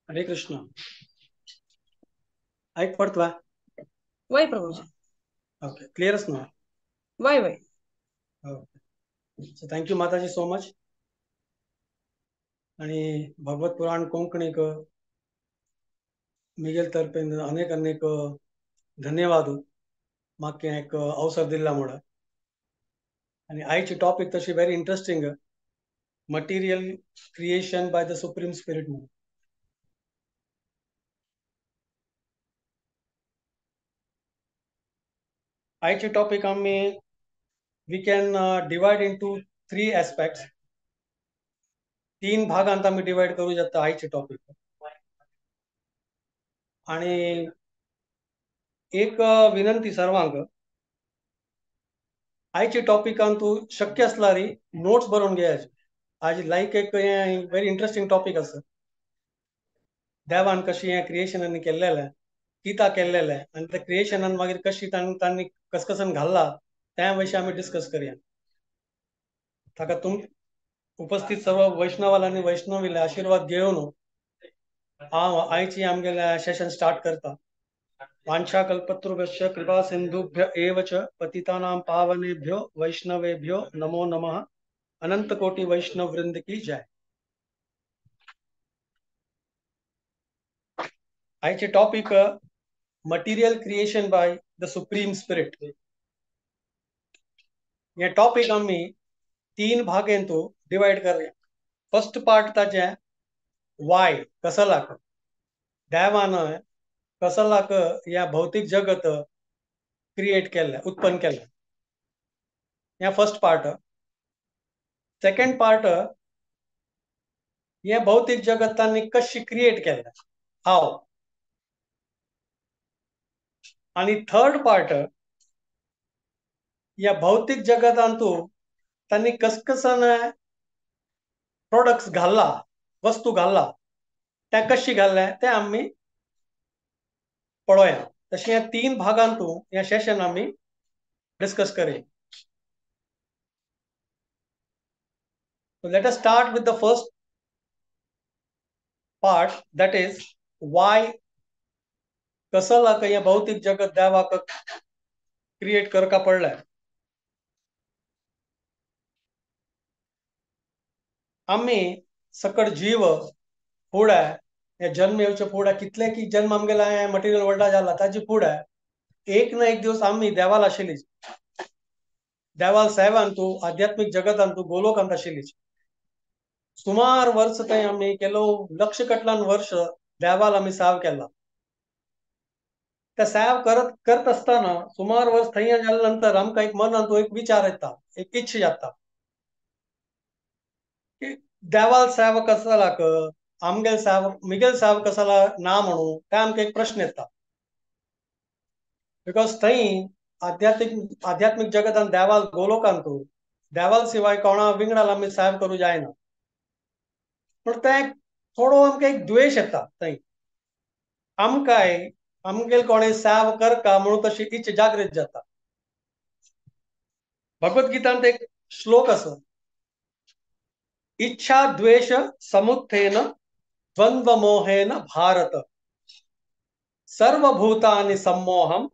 हरे कृष्ण. ऐक पडतवा? वय प्रभुजी. ओके, क्लियरच ना? वय वय. Okay, so thank you Mataji so much. आणि भगवत पुराण कोंकणीक मिगेल तर्फेन अनेक अनेक धन्यवाद म्हाका एक अवसर दिल्ला म्हणून. आणि आयची टॉपिक तशी very interesting, material creation by the supreme spirit म्हणून. आयची टॉपिक आमी we can divide into three aspects. तीन भागांत आमी डिवायड करू शकता आयची टॉपिक. आणि एक विनंती सर्वांक, आयची टॉपिकान तू शक्य असल्यारी नोट्स बरोवन घ्यायचे. आज लायक एक व्हेरी इंटरेस्टिंग टॉपिक आसा. देवान कशी हें क्रिएशनान केल्लेलें, किता केल्लेलें आनी त्या क्रिएशनान मागीर कशी तांणी कसकसन घाल्ला त्या विशीं आमी डिस्कस करया. ताका तुम उपस्थित सर्व वैष्णवालांनी वैष्णवीले आशीर्वाद घेवन हांव आयची आमगेलें सेशन स्टार्ट करता. वांछा कल्पतरुभ्यश्च कृपा सिंधुभ्य एव च पतितानां पावनेभ्यो वैष्णवेभ्यो नमो नमः. अनंत कोटि वैष्णव वृंद की जय. आयचे topic material creation by the supreme spirit. हे टॉपिक आमी तीन भागेंत डिवायड करया. फर्स्ट पार्ट ताजे वाय, कसलाक देवान कसलाक ह्या भौतिक जगत क्रिएट केल्लें, उत्पन्न केल्लें, हें फर्स्ट पार्ट. सेकंड पार्ट, हें भौतिक जगत तांणी कशी क्रिएट केल्लें, हाव. आनी थर्ड पार्ट, ह्या भौतिक जगतांतू तांणी कसकसन प्रोडक्ट्स घाल्ला, वस्तू घाल्ला, त्या कशी घाल्ल्या ते आमी पळोवया. तशें ह्या तीन भागांतू ह्या सेशन आमी डिस्कस करूया. So let us start with the first part, that is why कसलाक हें भौतिक जगत देवाक क्रिएट करका पडलें. आमी सकट जीव फुडें हे जन्म येवचे फुडें कितले की जन्म आमगेला मटेरियल वर्ल्डा जाला ताजे फुडें एक ना एक दिवस आमी देवाल आशिल्ली, देवाल सेवांतू आध्यात्मीक जगतांतू गोलोकांत आशिल्ली. सुमार वर्स थंय आमी केलो, लक्ष कटलान वर्ष देवाल आमी साव केला. त्या साव करत करत आसतना सुमार वर्स थंय जाल्या नंतर आमकां एक मनांत एक विचार येता, एक इच्छा जाता की देवाल सेवा कसलाक, आमगेल सेवा मिगेल सेवा कसला ना म्हणून काय आमकां एक प्रश्न येता. Because थंय आध्यात्मीक आध्यात्मीक जगतान देवाल गोलोकांतू देवाल शिवाय कोणा विंगडाल आमी सेवा करूं जायना. पूण तें थोडो आमकां एक द्वेश येता थंय, आमकांय आमगेल कोणें सेवा करका म्हणून तशी इच्छा जागृत जाता. भगवद्गीतांत एक श्लोक आसा, इच्छा द्वेष समुत्थेन द्वंद्व मोहेन भारत सर्वभूतानि सम्मोहम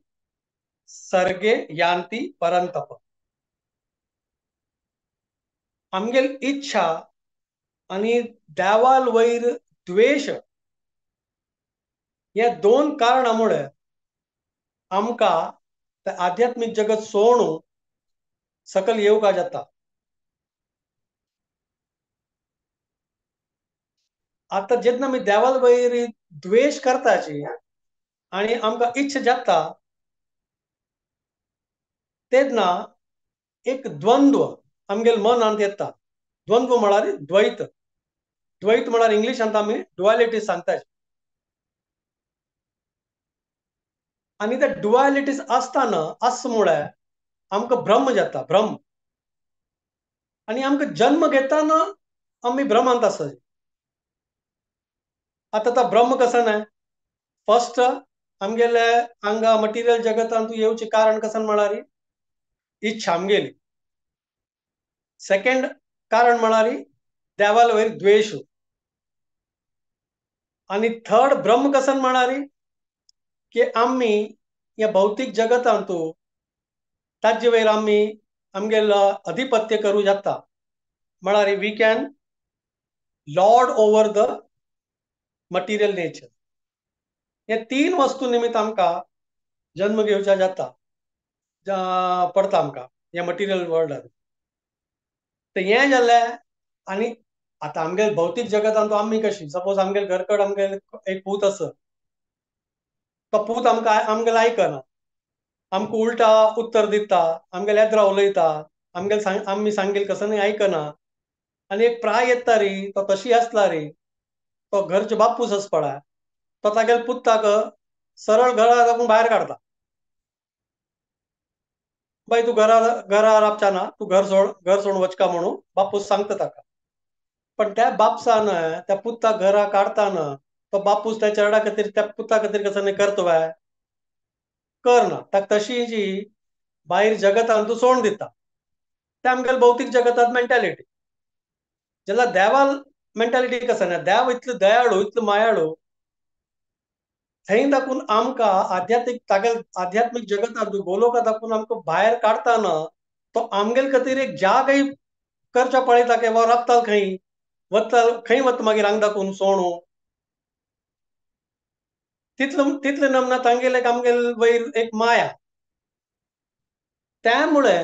सर्गे यांती परंतप. आमगेल इच्छा आनी देवाल वयर द्वेष ह्या दोन कारणां मुळे आमकां आध्यात्मीक जगत सोडून सकल येवका जाता. आतां जेन्ना आमी देवाल वयर द्वेश करताची आनी आमकां इच्छा जाता तेन्ना एक द्वंद्व आमगेल मनांत येता. द्वंद्व म्हळ्यार द्वैत, द्वैत म्हळ्यार इंग्लिशांत आमी डुवालिटी सांगता. आनी त्या डुवालिटीज आसतना आस मुळे आमकां भ्रम जाता, भ्रम. आनी आमकां जन्म घेतना आमी भ्रमांत आसा. आतां तो भ्रम कसो न्हय, फर्स्ट आमगेले हांगा मटेरियल जगतांत येवचें कारण कसन म्हळ्यार इच्छा आमगेली. सेकंड कारण म्हळ्यार देवाल वयर द्वेश. आनी थर्ड ब्रह्म कसन म्हणारी की आमी ह्या भौतीक जगतांतू ताजे वयर आमी आमगेल अधिपत्य करूं जाता, म्हळ्यार we can lord over the material nature. हे तीन वस्तू निमित्त आमकां जन्म घेवच्या जाता पडता आमकां ह्या मटिरियल वर्ल्डान. तर हें जालें. आनी आतां आमगेल भौतीक जगतांत आमी कशी, सपोज आमगेल घरकड आमगेल एक पूत आसा, तो पूत आमकां आमगेल आयकना, आमकां उल्टा उत्तर दिता, आमगेल येद्रा उलयता, आमगेल आमी सांगेल कसो न्ही आयकना. आनी एक प्राय येता री, तो तशी आसला री, तो घरचो बापूस आस पळय, तो तागेल पुताक सरळ घरा साकून भायर काडता. बाय तूं घरा घरा राबचा ना, तूं घर सोड, घर सोडून वचका म्हणून बापूस सांगता ताका. पण त्या बापसान त्या पुताक घरा काडताना तो बापूस त्या चेरडा खातीर त्या पुता खातीर कसो न्ही करता काय करना, ताका तशी जी भायर जगतान तूं सोडून दिता. ते आमगेले भौतीक जगतात मेंटालिटी. जेन्ना देवाल मेंटालिटी कसो ना, देव इतलो दयाळू इतलो मायाळू, थंय दाखून आमकां आध्यात्मीक तागेल आध्यात्मीक जगतांत गोलोका दाखून आमकां भायर काडताना तो आमगेल खातीर एक जागय करच्या पळयता की वा राबताल खंय वता, खंय वता मागीर हांगा दाखून सोणू तितलो तितले नमना तांगेले आमगेल वयर एक माया. त्यामुळे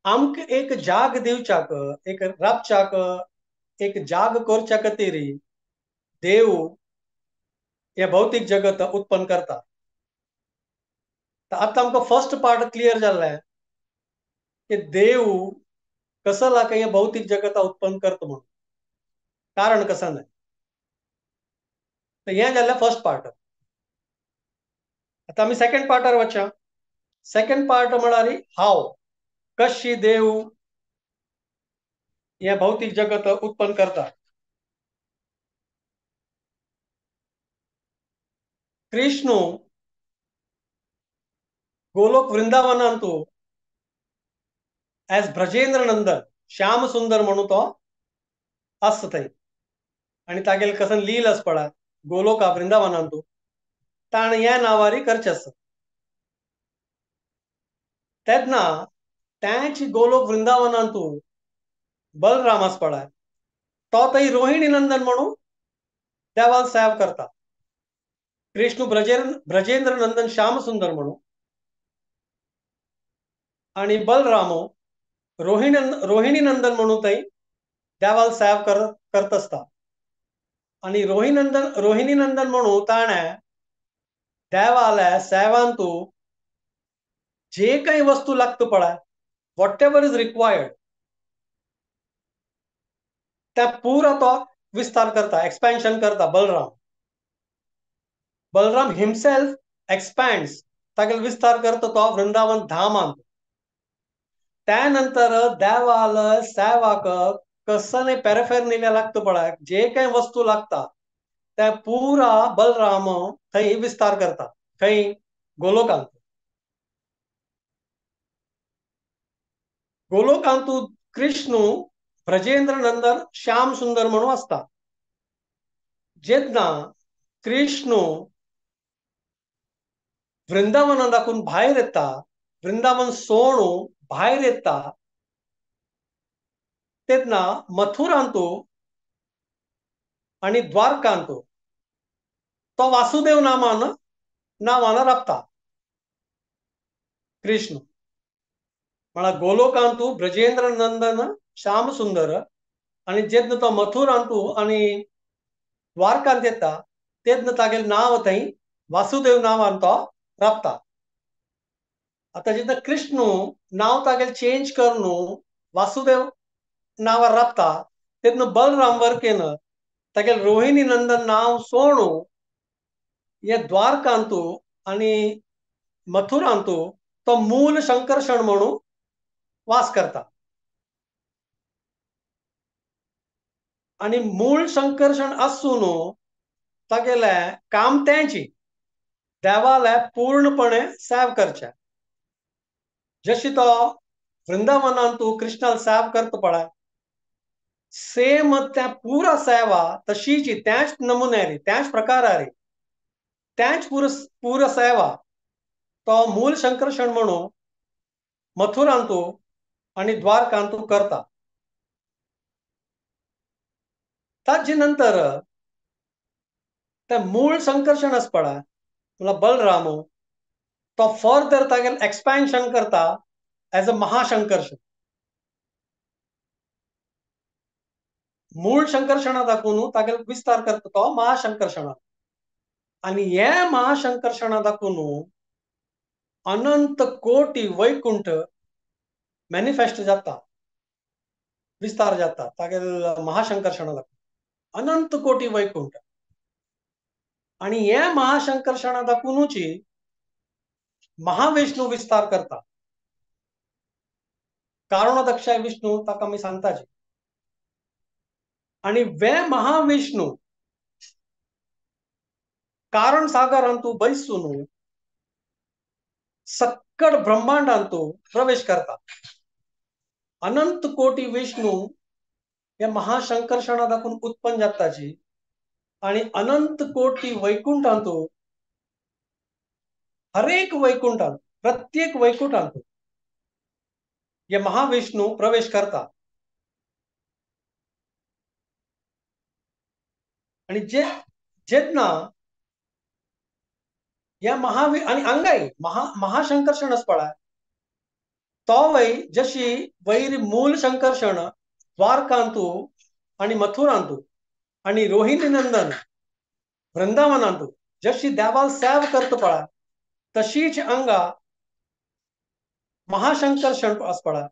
आमकां एक जाग दिवच्याक, एक राबच्याक, एक जाग करच्या खातीर देव हे भौतीक जगत उत्पन्न करता. आतां आमकां फर्स्ट पार्ट क्लियर जाल्लें की देव कसो लाग हें भौतीक जगत उत्पन्न करता म्हणून, कारण कसो न्हय. तर हें जालें फर्स्ट पार्ट. आतां आमी सेकंड पार्टार वचया. सेकंड पार्ट म्हळ्यार हाव, कशी देव हें भौतीक जगत उत्पन्न करता. कृष्ण गोलोक वृंदावनांतू एज ब्रजेंद्र नंदन श्याम सुंदर म्हणून तो आसता थंय, आनी तागेल कसन लील आस पळय गोलोका वृंदावनांतू, ताणें ह्या नांवारी करचें आसा. तेन्ना त्याची गोलोक वृंदावनांतू बलराम आस पळय, तो थंय रोहिणी नंदन म्हणून देवाल सेव करता. कृष्ण ब्रजेंद्र नंदन श्याम सुंदर म्हणून आनी बलराम रोहिणी नंदन म्हणून थंय देवाल सेव करत आसता. आनी रोहिणी नंदन म्हणून ताणें देवाल्या सेवांतू जे काही वस्तू लागता पळय, what ever is required, त्या पुरा तो विस्तार करता, एक्सपेन्शन करता. बलराम बलराम हिमसेल्फ एक्सपॅन्ड्स, तागेलो विस्तार करता तो वृंदावन धामांत. त्यानंतर देवाल सेवाक कसले पॅराफेरनेलिया लागता पळय, जे काही वस्तू लागता त्या पुरा बलराम थंय विस्तार करता, थंय गोलोकांत. गोलोकांतू कृष्ण ब्रजेंद्र नंदन श्याम सुंदर म्हणून आसता. जेन्ना कृष्ण वृंदावना दाखून भायर येता, वृंदावन सोडून भायर येता, तेन्ना मथुरांतू आनी द्वारकांतू तो वासुदेव नामान नांवान राबता कृष्ण. म्हळ्यार गोलोकांतू ब्रजेंद्र नंदन श्याम सुंदर, आनी जेन्ना तो मथुरांतू आनी द्वारकांत येता तेन्ना तागेलें नांव थंय वासुदेव नांवान तो राबता. आतां जेन्ना कृष्ण नांव तागेलें चेंज करून वासुदेव नांवार राबता तेन्ना बलराम वर्केन तागेलें रोहिणी नंदन नांव सोडून हे द्वारकांतू आनी मथुरांतू तो मूल शंकरषण म्हणून वास करता. आनी मूळ संकर्षण आसून तागेलें काम तेंची देवाले पूर्णपणे सेव करचें. जशी तो वृंदावनांतू कृष्णाल सेव करता पळय, सेम त्या पुरा सेवा तशीची त्याच नमुन्यारी त्याच प्रकारारी त्याच पुरा सेवा तो मूल संकर्षण म्हणून मथुरांतू आणि द्वारकांतू करता. ताजे नंतर त्या मूळ संकर्षण असपडा तुला बलराम तो फर्दर तागेल एक्सपॅन्शन करता एज अ महाशंकर्षण. मूळ संकर्षणा दाखवून तागेल विस्तार करता तो महाशंकर्षणा. आणि हे महाशंकर्षणा दाखवून अनंत कोटी वैकुंठ मॅनिफेस्ट जाता, विस्तार जाता तागेल महाशंकर्षणा दाखवून अनंत कोटी वैकुंठ. आणि हे महाशंकर्षणा दाखवूनची महाविष्णू विस्तार करता. कारणोदक्षाय विष्णू ताका आमी सांगताची. आणि वे महाविष्णू कारण सागरांतू बैसून सक्कड ब्रह्मांडांतू प्रवेश करता. अनंत कोटी विष्णू हे महाशंकर्षणा दाखवून उत्पन्न जाताची आणि अनंत कोटी वैकुंठांतू हरेक वैकुंठांत प्रत्येक वैकुंठांतू हे महाविष्णू प्रवेश करता. आणि जे जेतना या महावि आणि अंगाई महाशंकर्षण पडा तो वै जशी वैर मूल संकर्षण द्वारकांतू आणि मथुरांतू आणि रोहिणी नंदन वृंदावनांतू जशी देवाल सेव करत पडा तशीच अंगा महाशंकर्षण पडा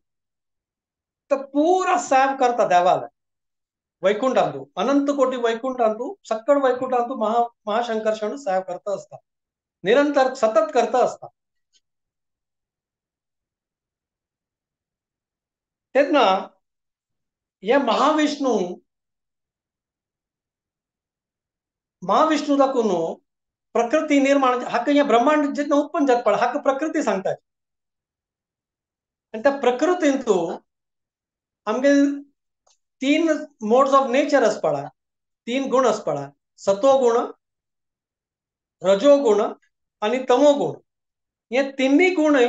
तर पुरा सेव करता देवाल वैकुंठांतू अनंत कोटी वैकुंठांतू सक्कड वैकुंठांतू महाशंकर्षण सेव करता असता, निरंतर सतत करता असता. तेन्ना हे महाविष्णू महाविष्णू दाखवून प्रकृती निर्माण हाका हे ब्रह्मांड जेन्ना उत्पन्न जाता पळय हाका प्रकृती सांगता. आनी त्या प्रकृतींतू आमगे तीन मोड्स ऑफ नेचर आसपडा, तीन गुण आसपडा, सतो गुण, रजोगुण आणि तमोगुण. हे तिन्ही गुणय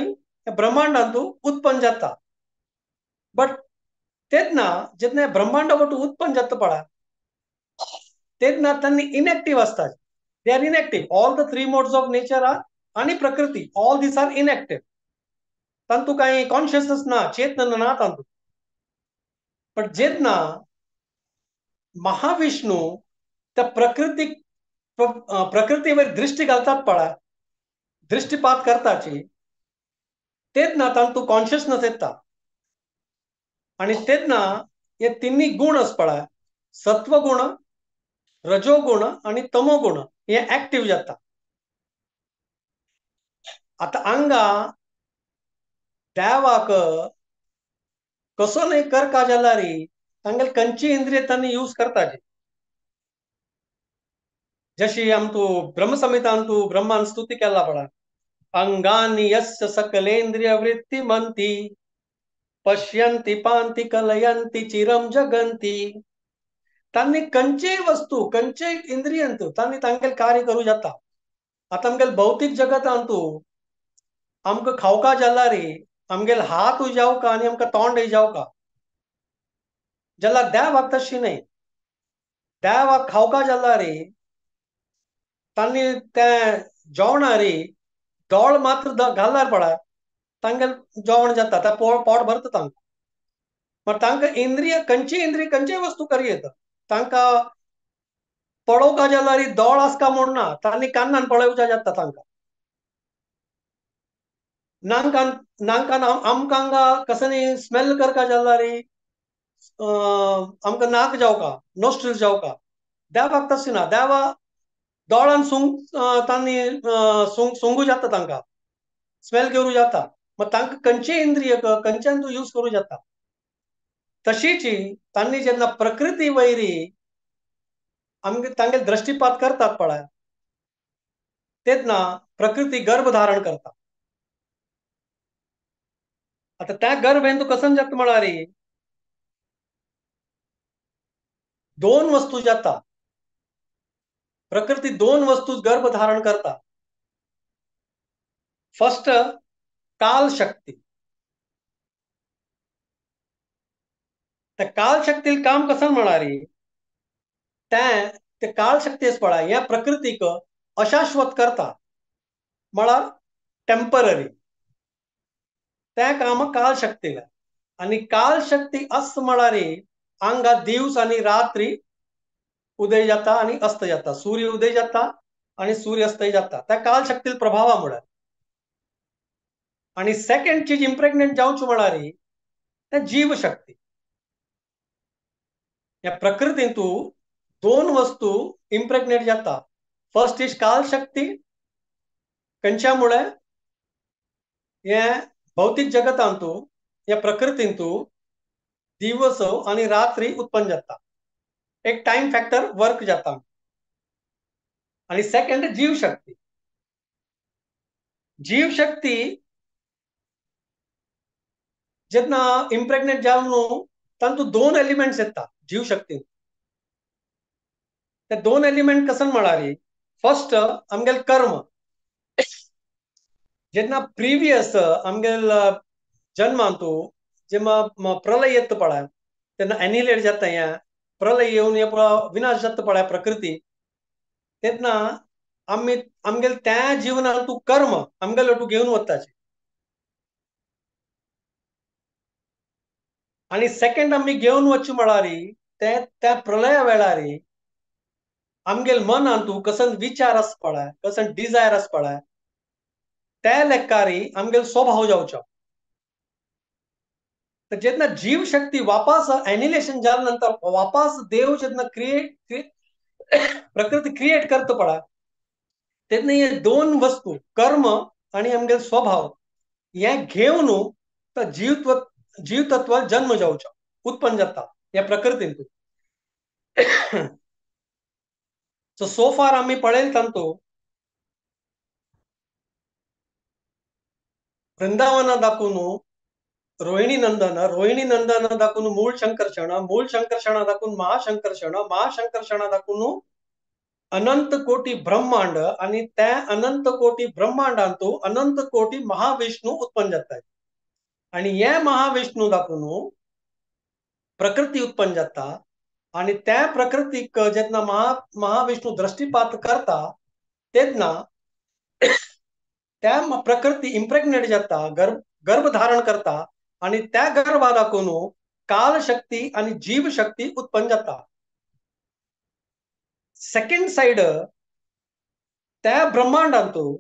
ब्रह्मांडांतू उत्पन्न जाता. बट तेन्ना जेन्ना ब्रह्मांड वटू उत्पन्न जाता पळय तेन्ना तांणी इनएक्टिव्ह आसता. They are inactive. All the three modes of nature are आणि प्रकृती ऑल these are inactive. तांतू कांय कॉन्शियसनेस ना, चेतन ना तांतू. पण जेन्ना महाविष्णू त्या प्रकृतीवर दृष्टी घालतात पळय, दृष्टीपात करताची तेन्ना तांतू कॉन्शियसनेस येता. आणि तेन्ना हे तिन्ही गुण आस पळय सत्वगुण, रजोगुण आणि तमोगुण हे ऍक्टिव्ह जाता. आता हांगा देवाक कसो न्हय करका जाल्यार तांगेले खंयची इंद्रिय तांणी यूज करताची. जशी आमतू ब्रह्मसंहितांतू ब्रह्मान स्तुती केला पळय, अंगानी यस्य सकलेंद्रिय वृत्ती मंती पश्यंती पांती कलयंती चिरम जगंती. तांणी खंयचीय वस्तू खंयचेय इंद्रियंतू तांणी तांगेले कार्य करूं जाता. आतां आमगेले भौतीक जगतांतू आमकां खावका जाल्यार आमगेले हात जावका आनी आमकां तोंड जावका जाल्यार देवाक तशी न्हय. देवाक खावका जाल्यार तांणी तें जेवणारी दोळ मात्र घालणार पळय तांगेले जेवण जाता, तें पोट भरता तांकां. पण तांकां इंद्रिय खंयची इंद्रिय खंयचीय वस्तू करी येता. तांकां पळोवका जाल्यार दोळ आसका म्हूण ना, तांणी कानान पळोवच्या जाता तांकां. नाकान नाकान आमकां हांगा कसनी स्मेल करका जाल्यार आमकां नाक जावका, नोस्ट्रील जावका. देवाक तशें ना, देवा दोळान सुंग तांणी सुंगू जाता, तांकां स्मेल करूं जाता. मग तांकां खंयचे इंद्रिय खंयच्यान तूं यूज करूं जाता. तशीच तांणी जेन्ना प्रकृती वैरी आमगे तांगेले दृष्टीपात करतात पळय तेन्ना प्रकृती गर्भ धारण करता. आता त्या गर्भ हें तूं कसन जाता म्हळ्यार दोन वस्तू जाता, प्रकृती दोन वस्तू गर्भ धारण करता. फर्स्ट काल शक्ती. त्या काल शक्ती काम कसं म्हणारी, त्या ते काल शक्ती पळा या प्रकृतीक अशाश्वत करता, म्हळ्यार टेम्पररी. त्या काम काल शक्तीला. आणि काल शक्ती अस म्हळ्यार आंगा दिवस आणि रात्री उदय जाता आणि अस्त जाता, सूर्य उदय जाता आणि सूर्य अस्त जाता, त्या काल शक्ती प्रभावामुळे. आणि सेकंड चीज इम्प्रेग्नेंट जावच म्हळ्यार त्या जीवशक्ती. या प्रकृतींतू दोन वस्तू इम्प्रेग्नेट जाता. फर्स्ट is काल शक्ती, कंच्यामुळे हे भौतिक जगतांतू या प्रकृतींतू दिवस आणि रात्री उत्पन्न जाता, एक टाइम फॅक्टर वर्क जाता. आणि सेकंड जीवशक्ती. जीवशक्ती जेन्ना इम्प्रेग्नेट जावन तांतू दोन एलिमेंट्स येता जीवशक्ती. ते दोन एलिमेंट कसन म्हळ्यार फर्स्ट आमगेल कर्म. जेन्ना प्रिवियस आमगेल जन्मांतू जेन्ना प्रलय येता पळय तेन्ना एनिलेट जाता, ह्या प्रलय येवन हे विनाश जाता पळय प्रकृती, तेन्ना आमी आमगेल त्या जिवनांतू कर्म आमगेल तूं घेवन वताचे. आणि सेकंड आमी घेवन वचचे म्हळ्यार ते त्या प्रलया वेळार आमगेल मनांतू कसन विचार आसा पळय, कसन डिजायर आसा पळय, त्या लेखारी आमगेल स्वभाव जावचो. तर जेन्ना जीवशक्ती वापस एनिलेशन जाल्या नंतर वापस देव जेन्ना क्रिएट प्रकृती क्रिएट करता पळय तेन्ना हे दोन वस्तू कर्म आणि आमगेल स्वभाव हे घेवन तर जीवतत्व जन्म जावचो, उत्पन्न जाता ह्या प्रकृतींतू. सो फार आमी पळयले तांतू वृंदावना दाखोवन रोहिणी नंदन, रोहिणी नंदन दाखोवन मूळ शंकरषण, मूळ शंकरषणा दाखोवन महाशंकरषण, महाशंकरषणा दाखोवन अनंत कोटी ब्रह्मांड, आणि त्या अनंत कोटी ब्रह्मांडांतू अनंत कोटी महाविष्णू उत्पन्न जाता. आणि हे महाविष्णू दाखोवन प्रकृती उत्पन्न जाता. आणि त्या प्रकृतीक जेन्ना महाविष्णू दृष्टीपात करता तेन्ना त्या प्रकृती इम्प्रेग्नेट जाता, गर्भ धारण करता आणि त्या गर्भा दाखोवन कालशक्ती आणि जीवशक्ती उत्पन्न जाता. सेकंड साइड त्या ब्रह्मांडांतू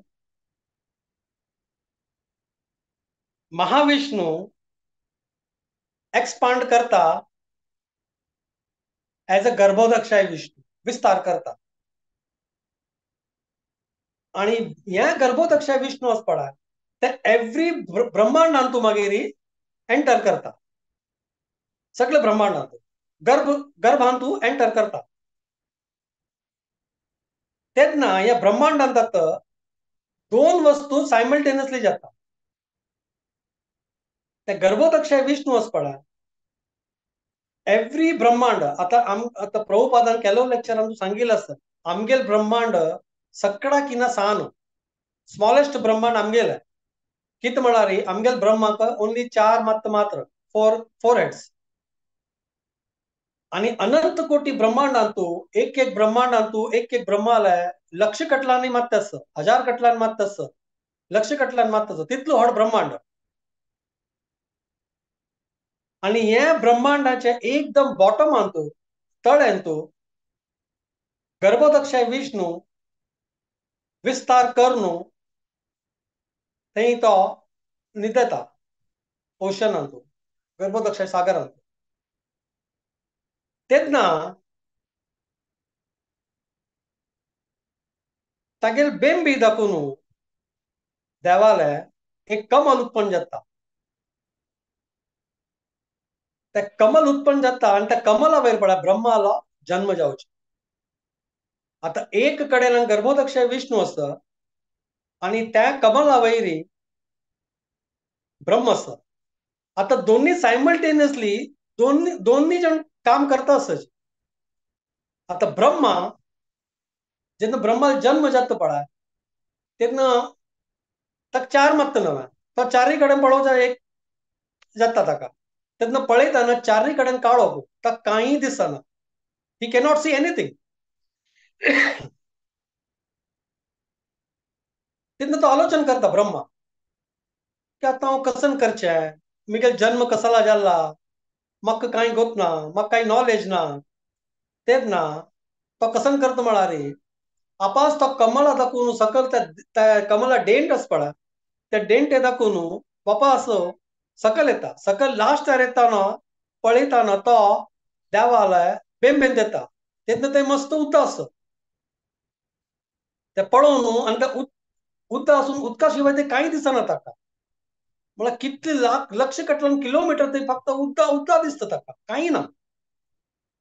महाविष्णू एक्सपांड करता एज अ गर्भोदक्षाय विष्णू, विस्तार करता. आणि ह्या गर्भोदक्षाय विष्णू आसा पळय ते एव्हरी ब्रह्मांडांतू मागीर एंटर करता, सगळे ब्रह्मांडांतू गर्भांतू एंटर करता. तेन्ना ह्या ब्रह्मांडांत दोन वस्तू सायमल्टेनियसली जाता. ते गर्भोदक्षाय विष्णू आसा पळय एव्हरी ब्रह्मांड. आता आता प्रभुपादान केलो लेक्चर आमकां सांगिल्लें आसा, आमगेल ब्रह्मांड सगळ्या किना सान, स्मॉलेस्ट ब्रह्मांड आमगेल. कित म्हळ्यार आमगेल ब्रह्माक ओनली 4 मात्र 4 हेड्स. आणि अनंत कोटी ब्रह्मांडांतू एक एक ब्रह्मांडांतू एक एक ब्रह्मालय लक्ष कटलांनी मात आसा, 1000 कटलांनी मात आसा, लक्ष कटलांनी मात आसा, तितलो व्हड ब्रह्मांड. आणि हे ब्रह्मांडाचे एकदम बॉटमांतू तळ्यांतू गर्भोदक्षाय विष्णू विस्तार करून थंय तो न्हिदता ओशनांतू, गर्भोदक्षाय सागरांतू. तेन्ना तागेल बेंबी दाखोवन देवाले एक कमल उत्पन्न जाता. त्या कमल उत्पन्न जाता आणि त्या कमला वयर पळय ब्रह्मालो जन्म जावचो. आता एक कडेन गर्भोदक्षाय विष्णू आसा आणि त्या कमला वयरी ब्रह्म आसा. आता दोन्ही सायमल्टेनियसली दोन्ही जण काम करता आसचे. आता ब्रह्मा जेन्ना ब्रह्मा जन्म जाता पळय तेन्ना ताका चार मात्त नव्या, तो चारय कडेन पळोवचा एक जाता ताका. तेन्ना पळयतना चारय कडेन काळो, ताका कांय दिसना, he cannot see anything. तेन्ना तो आलोचन करता ब्रह्मा की आतां हांव कसन करचें, म्हगेलो जन्म कसला जाला, म्हाका कांय गोत ना, म्हाका कांय नॉलेज ना. तेन्ना तो कसन करता म्हळ्यार आपास तो कमला दाखोवन सकल त्या कमला डेंट आसा पळय, त्या डेंटे दाखोवन वापास सकल येता. सकल लास्टार येताना पळयताना तो देवालय बेम बेम देता. तेन्ना ते मस्त उदक आसा ते पळोवन, आनी ते उदक आसून उदका शिवाय ते कांय दिसना ताका. म्हळ्यार कितले लाख लक्ष कटल्यान किलोमिटर ते फक्त उदक उदक दिसता ताका, कांय ना.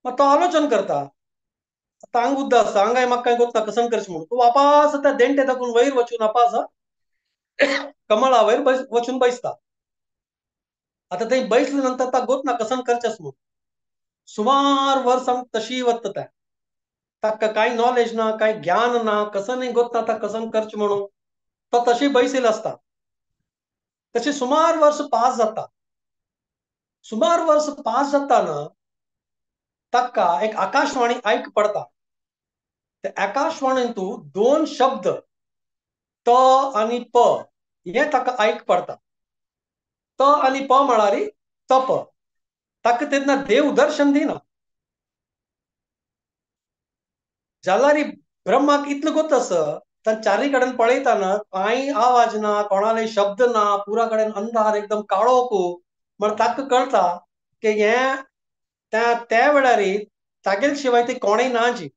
मग तो आलोचन करता, आतां हांगा उदक आसा, हांगाय म्हाका कांय गोत ना, कसन करचें म्हणून. तो वापास त्या देंटे दाखोवन वयर वचून वापास कमळा वयर वचून बैसता. आतां थंय बैसले नंतर ताका गोत ना कसन करचेंच म्हणून. सुमार वर्सां तशी वता त्या, ताका कांय नॉलेज ना, कांय ज्ञान ना, कसनय गोत ना ताका कसन करचें म्हणून. तो तशी बैसील आसता. तशी सुमार वर्स पास जाता. सुमार वर्स पास जाताना ताका एक आकाशवाणी आयक पडता. त्या आकाशवाणीन तूं दोन शब्द त आनी प हे ताका आयक पडता. त आनी प म्हळ्यार तप. ताका तेन्ना देव दर्शन दिना. जाल्यार ब्रह्माक इतलो गोत आसा, तांच्या चारी कडेन पळयताना कांय आवाज ना, कोणाले शब्द ना, पुरा कडेन अंधार, एकदम काळोख. म्हण ताका कळटा की हें त्या वेळार तागेल शिवाय ती कोणूय ना जी.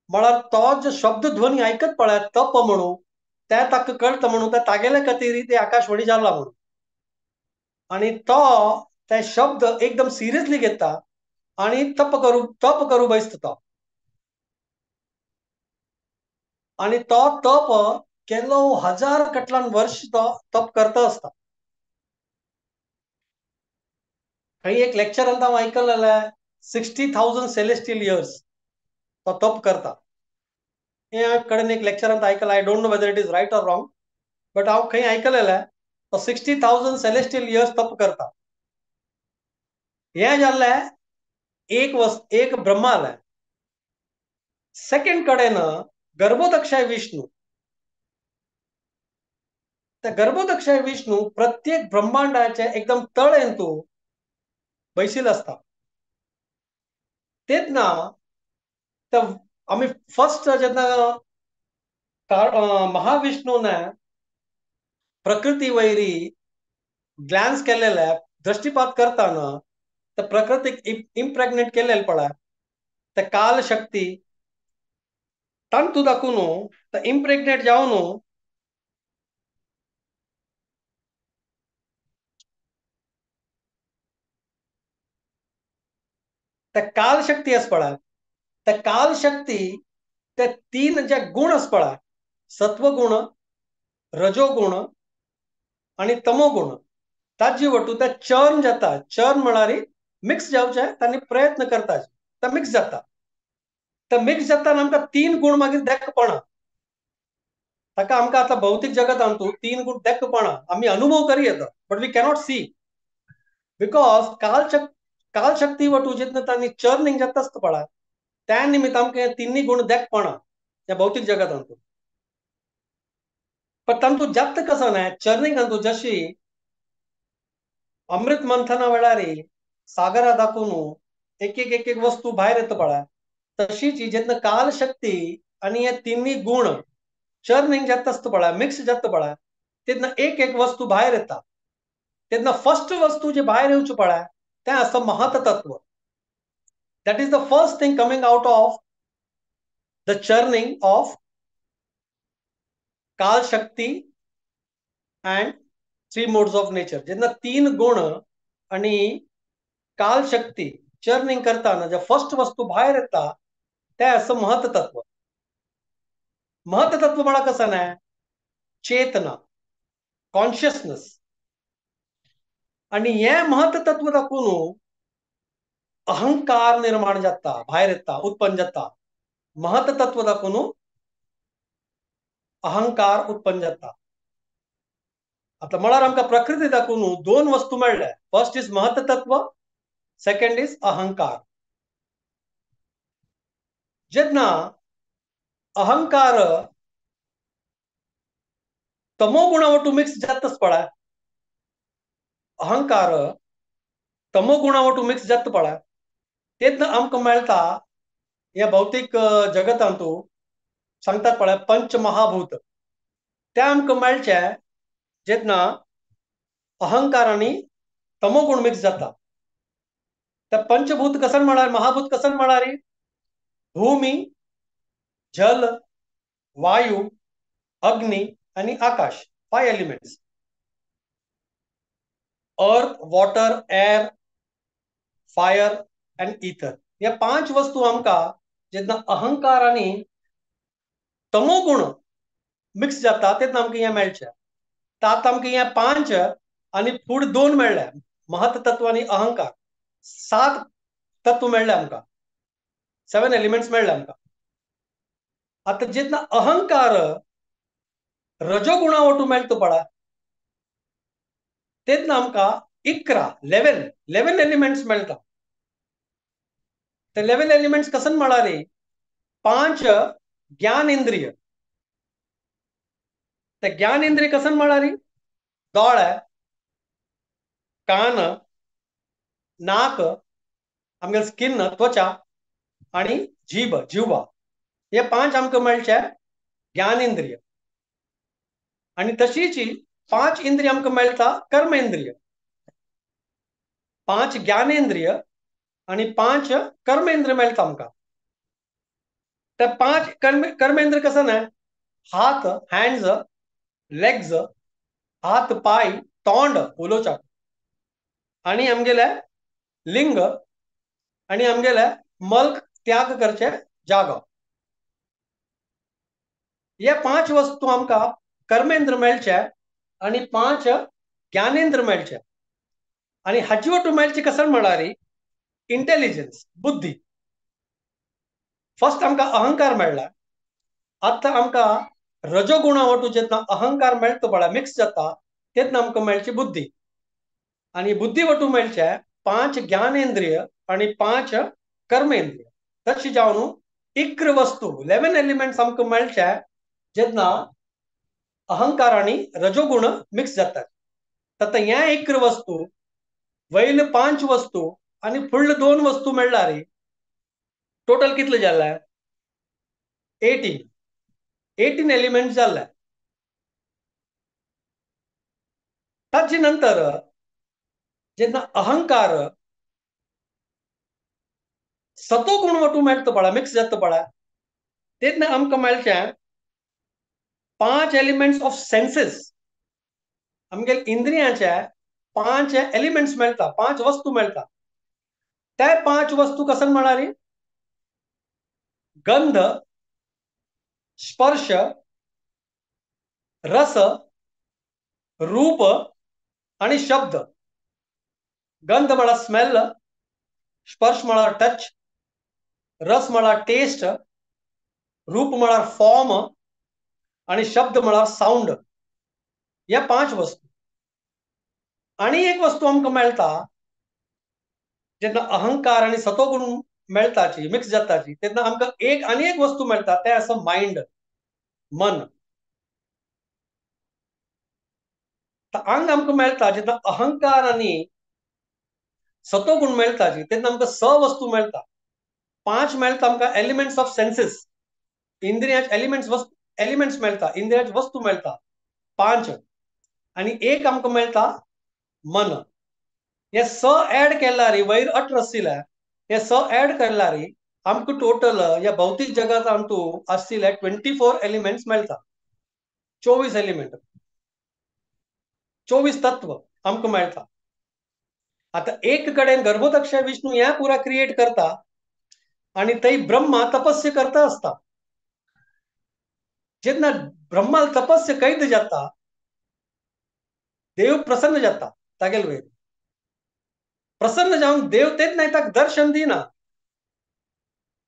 म्हळ्यार तो जो शब्द ध्वनी आयकत पळय तप म्हणून, ते ताका कळटा म्हणून ते तागेले खातीर ते आकाशवाणी जाला म्हणून. आनी तो ते शब्द एकदम सिरियसली घेता आनी तप करू बैसता तो. आनी तो तप केलो हजार कटलान वर्ष तो तप करता आसता. खंय एक लेक्चरान हांव आयकलेलें 60,000 सेलेस्टियल इयर्स तो तप करता. हे कडेन एक लेक्चरान आयकलां, I don't know whether it is right or wrong, but हांव खंय आयकलेलें तो 60,000 सेलेस्टियल इयर्स तप करता. हें जालें एक एक ब्रह्मालें. सेकंड कडेन गर्भोदक्षाय विष्णू. त्या गर्भोदक्षाय विष्णू प्रत्येक ब्रह्मांडाचे एकदम तळेन तूं बैसील आसता. तेन्ना आमी फर्स्ट जेन्ना महाविष्णून प्रकृती वयरी ग्लॅन्स केलेले, दृष्टिपात करताना त्या प्रकृतीक इम्प्रेग्नेट केलेले पळय, त्या काल शक्ती तांतू दाखोवन इम्प्रेग्नेट जावन त्या काल शक्ती आसा पळय, त्या काल शक्ती ते तीन जे गुण आसा पळय, सत्वगुण, रजोगुण आनी तमोगुण, ताजी वटू ते चर्न जाता. चर्न म्हळ्यार मिक्स जावचे तांणी प्रयत्न करता, ते मिक्स जाता. ते मिक्स जाता आमकां तीन गुण मागीर देखपणा. ताका आमकां आतां भौतीक जगतांत तीन गुण देखपणा आमी अनुभव करी येता, but we cannot see because कालशक्ती वटू जेन्ना तांणी चर्निंग जाता आसता पळय, त्या निमित्त आमकां तिन्ही गुण देखपणा ह्या भौतीक जगतांत. पण तांतू जात कसो न्हय चर्निंग तांतू जशी अमृत मंथना वेळार सागरा दाखोवन एक एक एक एक वस्तू भायर येता पळय, तशीच जेन्ना कालशक्ती आनी हे तिन्ही गुण चर्निंग जाता आसता पळय, मिक्स जाता पळय, तेन्ना एक एक वस्तू भायर येता. तेन्ना फर्स्ट वस्तू जी भायर येवची पळय तें आसता महत्तत्व. That is the first thing coming out of the churning of काल शक्ती and three modes of nature. जेन्ना तीन गुण आनी काल शक्ती चर्निंग करताना जे फर्स्ट वस्तू भायर येता तें आसा महत्तत्व. महत्तत्व म्हळ्यार कसं न्हय, चेतना, कॉन्शियसनेस. आनी हें महत्तत्व दाखोवन अहंकार निर्माण जाता, भायर येता, उत्पन्न जाता. महत्तत्व दाखोवन अहंकार उत्पन्न जाता. आता म्हळ्यार आमकां प्रकृती दाखोवन दोन वस्तू मेळ्ळे. फर्स्ट is महत्तत्व, सेकंड is अहंकार. जेन्ना अहंकार तमो गुणा वटू मिक्स जातच पळय, अहंकार तमो गुणा वटू मिक्स जाता पळय, तेन्ना आमकां मेळटा ह्या भौतीक जगतांतू सांगतात पळय पंचमहाभूत, ते आमकां मेळचे जेन्ना अहंकार आनी तमो गुण मिक्स जाता. ते पंचभूत कसन म्हळ्यार, महाभूत कसन म्हळ्यार भूमी, जल, वायू, अग्नी आनी आकाश. 5 elements. Earth, water, air, fire and ether. ह्या 5 वस्तू आमकां जेन्ना अहंकार आनी तमो गुण मिक्स जाता तेन्ना आमकां हें मेळचें. आतां आमकां हें 5 आनी फुडें 2 मेळ्ळे, महत्तत्व आनी अहंकार. 7 तत्व मेळ्ळे आमकां, 7 एलिमेंट्स मेळ्ळे आमकां. आतां जेन्ना अहंकार रजोगुणा वटू मेळटा पळय तेन्ना आमकां 11 11 एलिमेंट्स मेळटा. ते 11 एलिमेंट्स कसन म्हळ्यार 5 ज्ञान इंद्रिय. ते ज्ञान इंद्रिय कसन म्हळ्यार दोळे, कान, नाक, आमगे स्किन त्वचा आनी जीभ, जिह्वा. हे 5 आमकां मेळचे ज्ञान इंद्रिय. आनी तशीच 5 इंद्रिय आमकां मेळटा कर्मेंद्रिय. 5 ज्ञानेंद्रिय आनी 5 कर्मेंद्रिय मेळटा आमकां. ते 5 कर्मेंद्रिय कसन आहे? हात, हँड्स, लेग्स, हात, पाय, तोंड उलोवच्याक, आनी आमगेले लिंग, आनी आमगेले मल्क त्याग करचे जागो. हे 5 वस्तू आमकां कर्मेंद्र मेळचे आनी 5 ज्ञानेंद्र मेळचे. आनी हाची वटू मेळचे कसन म्हळ्यार इंटेलिजन्स, बुद्धी. फर्स्ट आमकां अहंकार मेळ्ळा. आतां आमकां रजोगुणा वटू जेन्ना अहंकार मेळटा पळय, मिक्स जाता, तेन्ना आमकां मेळची बुद्धी. आनी बुद्धी वटू मेळचे 5 ज्ञानेंद्रिय आनी 5 कर्मेंद्रिय. तशी जावन 11 वस्तू, 11 एलिमेंट्स आमकां मेळचे जेन्ना अहंकार आनी रजोगुण मिक्स जातात. आतां ह्या 11 वस्तू वयले 5 वस्तू आनी फुडले 2 वस्तू मेळ्ळ्यार टोटल कितले जाले? 18. 18 एलिमेंट्स जाले. ताचे नंतर जेन्ना अहंकार सतो गुण वटू मेळटा पळय, मिक्स जाता पळय, तेन्ना आमकां मेळचें 5 एलिमेंट्स ऑफ सेन्सेस. आमगे इंद्रियांचे 5 एलिमेंट्स मेळटा, 5 वस्तू मेळटा. ते 5 वस्तू कसन म्हळ्यार गंध, स्पर्श, रस, रूप आनी शब्द. गंध म्हळ्यार स्मेल, स्पर्श म्हळ्यार टच, रस म्हळ्यार टेस्ट, रूप म्हळ्यार फॉर्म आनी शब्द म्हळ्यार सावंड. ह्या 5 वस्तू. आनी एक वस्तू आमकां मेळटा जेन्ना अहंकार आनी सतोगुण मेळटाची, मिक्स जाताची, तेन्ना आमकां एक आनी एक वस्तू मेळटा, तें आसा मायंड, मन. आंग आमकां मेळटा जेन्ना अहंकार आनी सतोगुण मेळटाची, तेन्ना आमकां 6 वस्तू मेळटा. 5 मेळटा आमकां एलिमेंट्स ऑफ सेन्सेस, इंद्रियांचे एलिमेंट्स, वस्तू एलिमेंट्स मेळटा, इंद्रियांची वस्तू मेळटा 5, आनी एक आमकां मेळटा मन. हे 6 ऍड केल्यार वयर 18 आशिल्ले, हे 6 ऍड केल्यार आमकां टोटल ह्या भौतीक जगांत आमकां आशिल्ले 24 एलिमेंट्स मेळटा. 24 एलिमेंट, 24 तत्व आमकां मेळटा. आतां एक कडेन गर्भोदक्ष विष्णू ह्या पुरा क्रिएट करता आनी थंय ब्रह्मा तपस्य करता आसता. जेन्ना ब्रह्मा तपस्य कैद जाता, देव प्रसन्न जाता तागेल वयर. प्रसन्न जावन देव तेच नाही ताका दर्शन दिना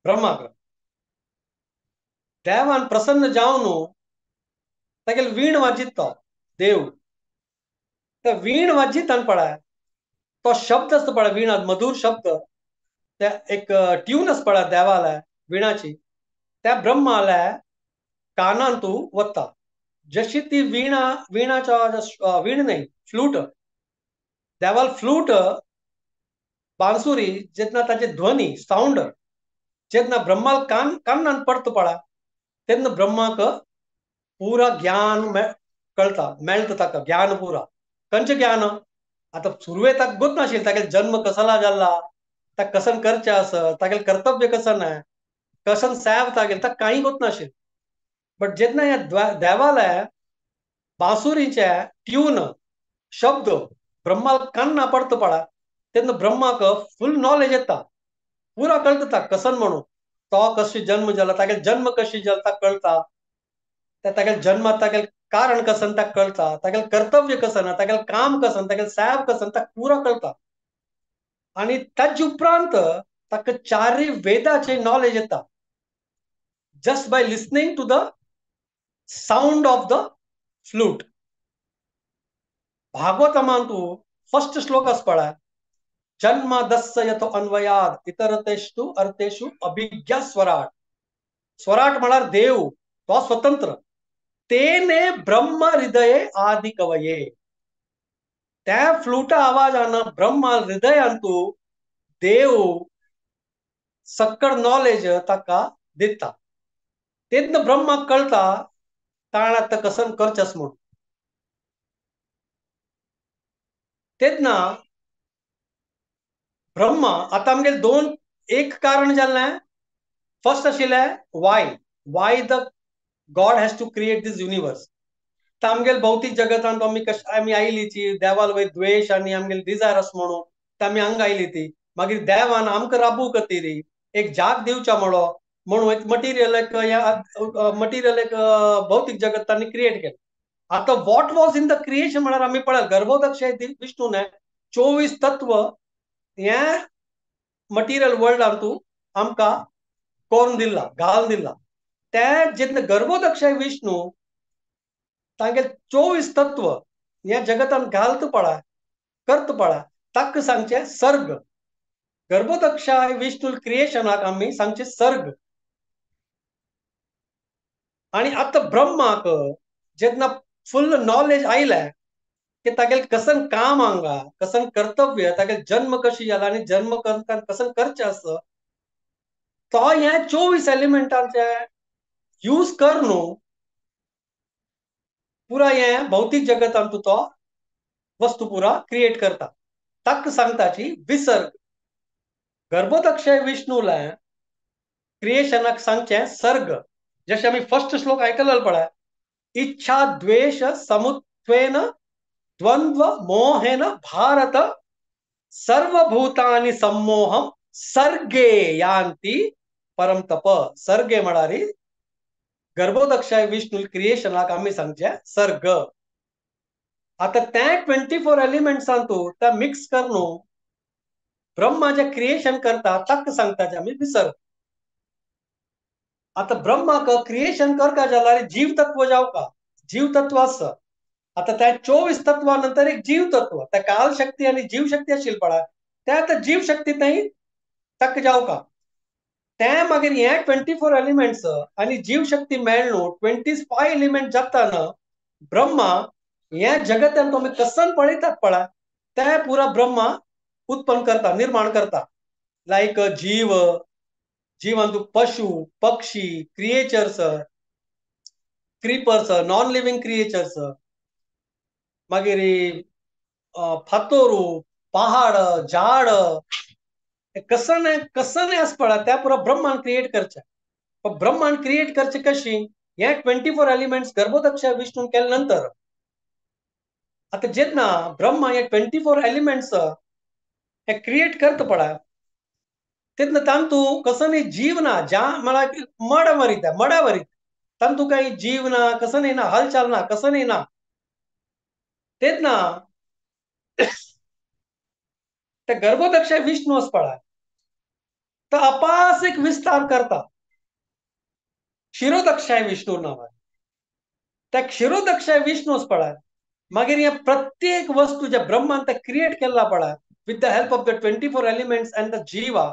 ब्रह्माक. देवान प्रसन्न जावन तागेले वीण वाजीत तो देव, त्या वीण वाजीत पळय तो शब्द आसता पळय वीणा, मधुर शब्द, त्या एक ट्यून आसता पळय देवाल्या विणाची, त्या ब्रह्माल्या कानान तूं वता. जशी ती वीणा, वीणाच्या वीण न्हय फ्लूट, देवाल फ्लूट बांसुरी जेन्ना ताचे ध्वनी सावंड जेन्ना ब्रह्माल कानान पडता पळय तेन्ना ब्रह्माक पुरा ज्ञान कळता, मेळटा ताका ज्ञान पुरा. खंयचें ज्ञान? आतां सुरवेक ताका गोत नाशिल्लें तागेलो जन्म कसला जाला, ताका कसन करचें आसा, तागेलें कर्तव्य कसन आहे, कसन सेव तागेलें, ताका कांय गोत नाशिल्लें. बट जेन्ना ह्या देवाल्या बांसुरीचे ट्यून शब्द ब्रह्माक कान्ना पडता पळय तेन्ना ब्रह्माक फूल नॉलेज येता, पुरा कळटा ताका कसन म्हणून तो कशें जन्म जाला, तागेलो जन्म कशें जाला ताका कळटा, तागेलो जन्मात तागेलें कारण कसन ताका कळटा, तागेलें कर्तव्य कसन, तागेलें काम कसन, तागेलें सेव कसन ताका पुरा कळटा. आनी ताजे उपरांत ताका चारय वेदाचे नॉलेज येता just by listening to the sound of the flute. भागवतमांतु first श्लोक आसा पळय, जन्म दस्य यतो अन्वयाद इतरतेषु अर्थेषु अभिज्ञा स्वराट. स्वराट म्हळ्यार देव, तो स्वतंत्र. तेने ब्रह्म हृदये आदि कवये, त्या फ्लुटा आवाजान ब्रह्म हृदयांतु देव सक्कड नॉलेज ताका दिता. तेन्ना ब्रह्माक कळटा ताण आतां कसन करचें म्हणून. तेन्ना ब्रह्मा आतां आमगेले दोन एक कारण जाल्लें. फर्स्ट आशिल्लें why, why the God has to create this universe. तर आमगेले भौतीक जगतांत आमी कश आमी आयली ती देवाल वयर द्वेश आनी आमगेले डिजायर आसा म्हणून ते आमी हांगा आयली ती. मागीर देवान आमकां राबू खातीर एक जाग दिवच्या म्हणो म्हणून एक मटिरियल एक मटिरियल एक भौतीक जगत तांणी क्रिएट केलें. आतां what was in the creation म्हळ्यार आमी पळय गर्भोदक्षय विष्णून 24 तत्व हें मटिरियल वर्ल्डांतू आमकां करून दिला, घालून दिला. ते जेन्ना गर्भोदक्षय विष्णू तांगेले 24 तत्व ह्या जगतान घालत पळय करत पळय ताका सांगचें सर्ग. गर्भोदक्षय विष्णू क्रिएशनाक आमी सांगचें सर्ग. आनी आतां ब्रह्माक जेन्ना फुल नॉलेज आयलें की तागेलें कसन काम हांगा, कसन कर्तव्य, तागेले जन्म कशी जाला आनी जन्म कसन करचें आसा, तो ह्या 24 एलिमेंटांचे यूज कर न्हू पुरा हें भौतीक जगतांतू तो वस्तू पुरा क्रिएट करता. ताका सांगताची विसर्ग. गर्भोदक्षय विष्णूला क्रिएशनाक सांगचें सर्ग. जशें आमी फर्स्ट श्लोक आयकलो पळय, इच्छा द्वेष समुत्वेन द्वंद्व मोहेन भारत सर्वभूतानि सम्मोहम सर्गे यांती परम तप. सर्गे म्हळ्यार गर्भोदक्षय विष्णू क्रिएशनाक आमी सांगचें सर्ग. आतां ते 24 एलिमेंट्सांतू ते मिक्स करून ब्रह्मा जे क्रिएशन करता ताका सांगता आमी विसर्ग. आतां ब्रह्माक क्रिएशन करता जाल्यार जीव तत्व जावका, जीव तत्व आसा. आतां त्या 24 तत्वा नंतर एक जीव तत्व, त्या काल शक्ती आनी जीव शक्ती आशिल्ली पळय, त्या आतां जीव शक्ती थंय ताका जावका. ते मागीर हे 24 एलिमेंट्स आनी जीव शक्ती मेळ्ळू 25 एलिमेंट जाता ना ब्रह्मा ह्या जगतान आमी कसन पळयतात पळय ते पुरा ब्रह्मा उत्पन्न करता, निर्माण करता. लायक जीव, जीवांतू पशु पक्षी, creatures, creepers, non living creatures, मागीर फातोरू, पहाड, झाड, कसन कसन आसा पळय त्या पुरा ब्रह्मांड क्रिएट करचें. पण ब्रह्मांड क्रिएट करचें कशी? हे 24 एलिमेंट्स गर्भोदक्षय विष्णून केले नंतर. आतां जेन्ना ब्रह्मा हे 24 एलिमेंट्स हे क्रिएट करता पळय तेन्ना तांतू कसनय जीव ना, ज्या म्हळ्यार मड वरीत मडा वरीत तांतू काही जीव ना, कसनय ना, हालचाल ना, कसनय ना. तेन्ना ते गर्भोदक्षाय विष्णू आसा पळय तो अपास एक विस्तार करता. क्षीरोदक्षाय विष्णू नांवान त्या क्षीरोदक्षाय विष्णू आसा पळय मागीर हे प्रत्येक वस्तू जे ब्रह्मान ते क्रिएट केल्ला पळय with the help of the 24 elements and the jiva,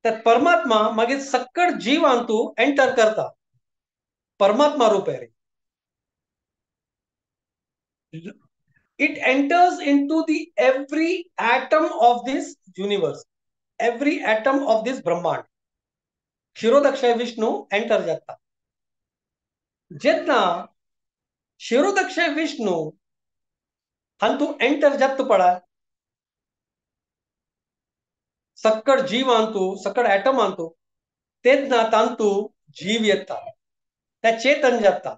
त्या परमात्मा मागीर सक्कड जीवान तू एंटर करता परमात्मा रूपे. It enters into the every atom of this universe, every atom of this ब्रह्मांड. क्षीरोदक्षाय विष्णू एंटर जाता. जेन्ना क्षीरोदक्षाय विष्णू हातूं एंटर जाता पळय सक्कड जीवांतू सक्कड ॲटमांतू तेन्ना तांतू जीव येता, त्या चेतन जाता,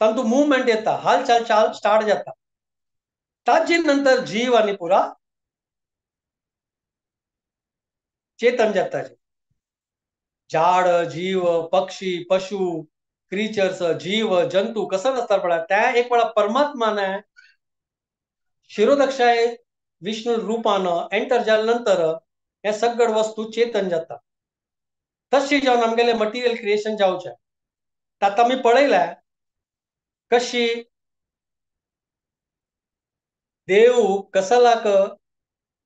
तांतू मुवमेंट येता, हालचाल चाल स्टार्ट जाता. ताजे नंतर जीव आनी पुरा चेतन जाता. झाड जीव पक्षी पशु क्रिचर्स जीव जंतू कसं नसतात पळय त्या एक वेळा परमात्माने क्षीरोदक्षाय विष्णू रूपान एंटर जाल्या नंतर हे सगळ वस्तू चेतन जाता. तशी जावन आमगेले मटेरियल क्रिएशन जावचें. आतां आमी पळयलें कशी देव कसलाक